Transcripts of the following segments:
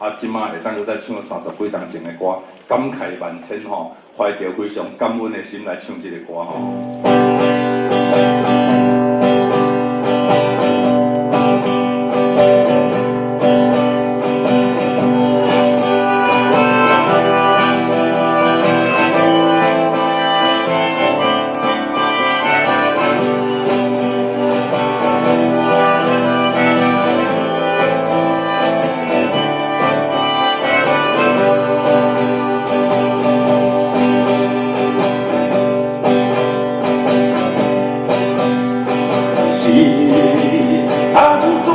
啊，這馬會當閣再唱三十幾冬前的歌，感慨萬千吼，懷著非常感恩的心來唱這个歌吼。是按怎？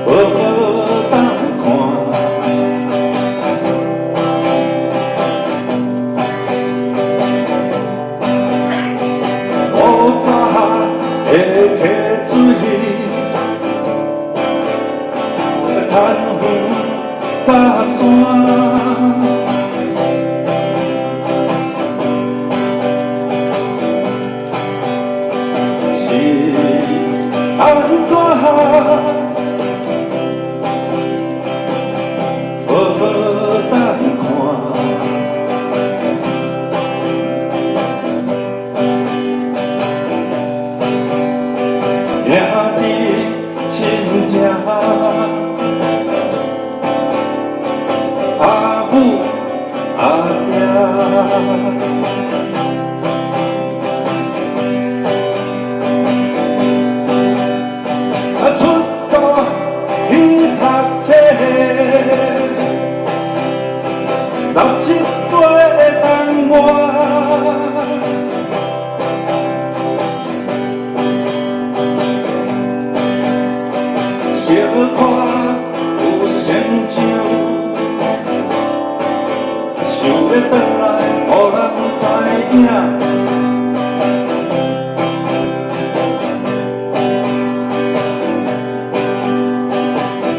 無當看，古早的溪水，田園佮山。是按怎？無當看，兄弟親情，阿母阿爹。啊，出國去讀冊，十七八冬外，小可有成就，想欲轉來予人知影。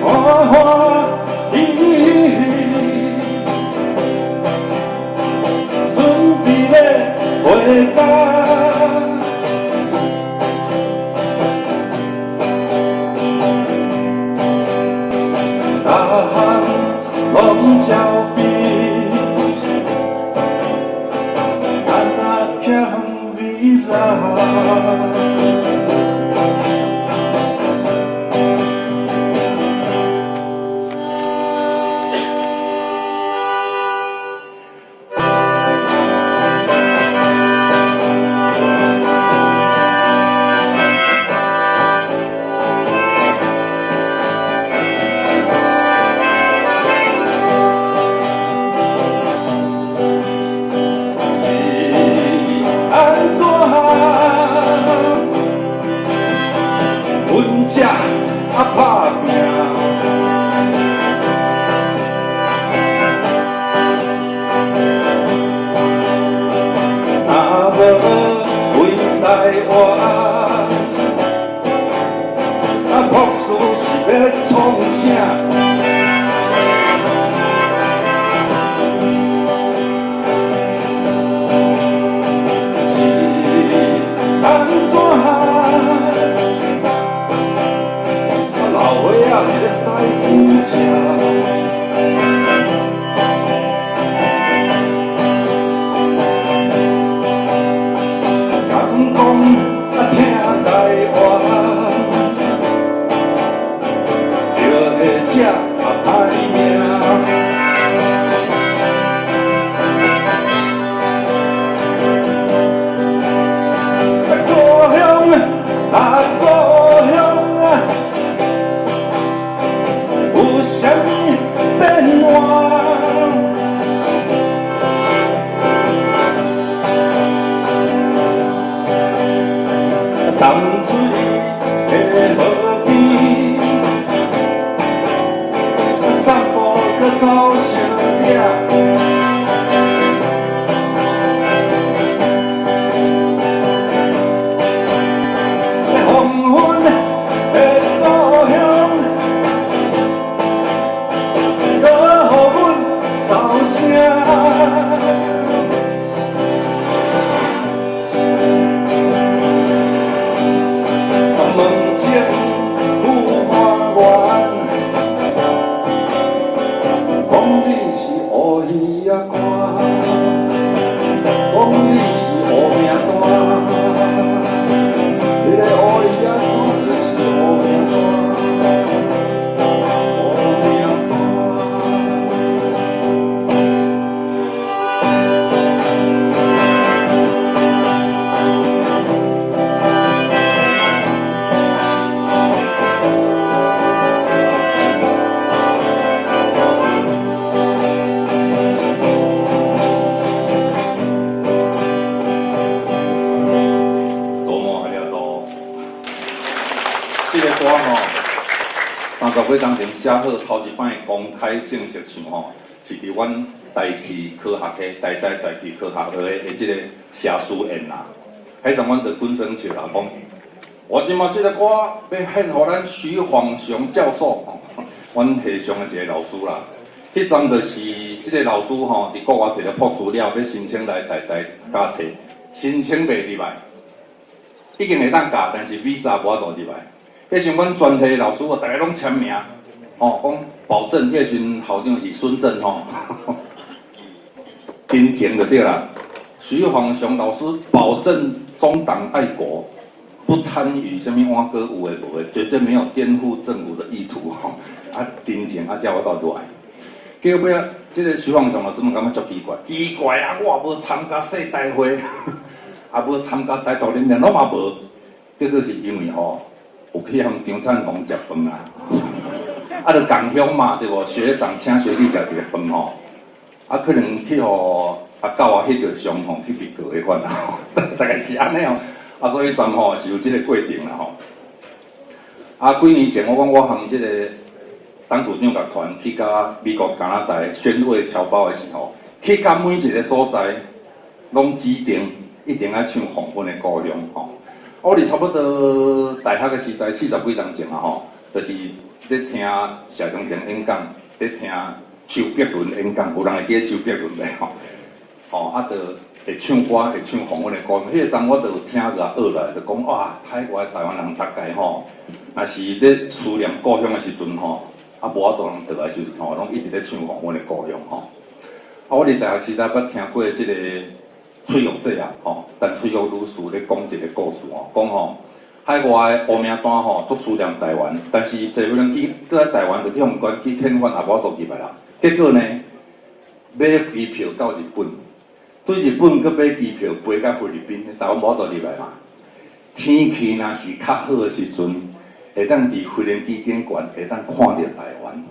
歡歡喜喜，準備欲回家。逐項攏照備，干焦欠 visa。是按怎？阮才啊拍拚，若無回台灣，啊，博士是欲創啥？是按怎？老歲仔伫咧駛舊車，敢講啊疼台灣，就會這啊歹命。故鄉啊故鄉啊，有啥物變換？淡水的河邊， 30幾冬前寫好頭一擺公開正式唱吼，是佇阮大氣科學系、台大大氣科學系的這個謝書宴啦。彼陣阮就滾耍笑啦，講我這馬這个歌欲獻予咱許晃雄教授，吼，阮系上的一个老師啦。彼陣就是這个老師吼，佇國外摕著博士了，欲申請來台大教冊，申請袂入來，已經會當教，但是 visa 無法度入來。彼時阮全系老師啊，逐个攏簽名，吼，講保證。彼時校長是孫正吼，真情就對啦。許晃雄老師保證忠黨愛國，不參與啥物碗糕有的無的，絕對沒有顛覆政府的意圖吼。啊，真情啊，才有法度入來。結果尾仔，這个許晃雄老師嘛感覺足奇怪，奇怪啊！我也無參加世大會，也無參加台獨論戰，攏嘛無。結果是因為吼，有去和張燦宏食飯啊，啊，就共鄉嘛，對無？學長請學弟食一个飯吼，啊，可能去予阿狗啊翕著相吼，去被告彼款啦，大概是按呢哦。啊，所以陣吼是有這个過程啦吼。啊，幾年前我講我和這个董事長共團去佮美國、加拿大宣慰僑胞的時候，去到每一个所在，攏指定一定愛唱黃昏的故鄉吼。我佇差不多大學的時代，40幾年前啊吼，就是咧聽謝長廷演講，咧聽周伯倫演講，有人會記得周伯倫袂吼？吼啊，就會唱歌，會唱黃昏的故鄉。彼个時我就有聽個學來，就講哇，海外台灣人逐家吼，若是咧思念故鄉的時陣吼，啊無法度通轉來時陣吼，攏一直咧唱黃昏的故鄉吼。啊，我佇大學時代捌聽過這个翠玉姐啊，吼，陳翠玉女士咧講一个故事吼，講吼海外的烏名單吼，足思念台灣，但是坐飛機閣來台灣就去予關機遣返，也無法度入來啦。結果呢，買機票到日本，對日本閣買機票飛到菲律賓，台灣無法度入來嘛。天氣若是較好的時陣，會當佇飛行機頂懸會當看著台灣。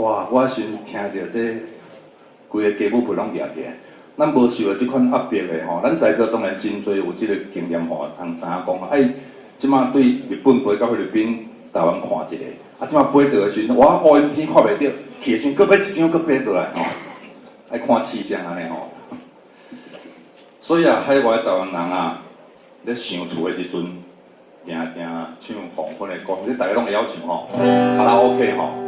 哇！我時聽著這規个雞母皮攏掠起來。咱無受著這款壓迫的吼，咱在座當然真濟有這个經驗吼，通知影講，哎，這馬對日本飛到菲律賓，台灣看一下，啊，這馬飛倒的時陣，我烏陰天看袂著，去的時陣閣買一張，閣飛倒來吼，愛看氣象按呢吼。所以啊，海外台灣人啊，咧想厝的時陣，定定唱黃昏的歌，這逐家攏會曉唱吼，卡拉 OK 吼。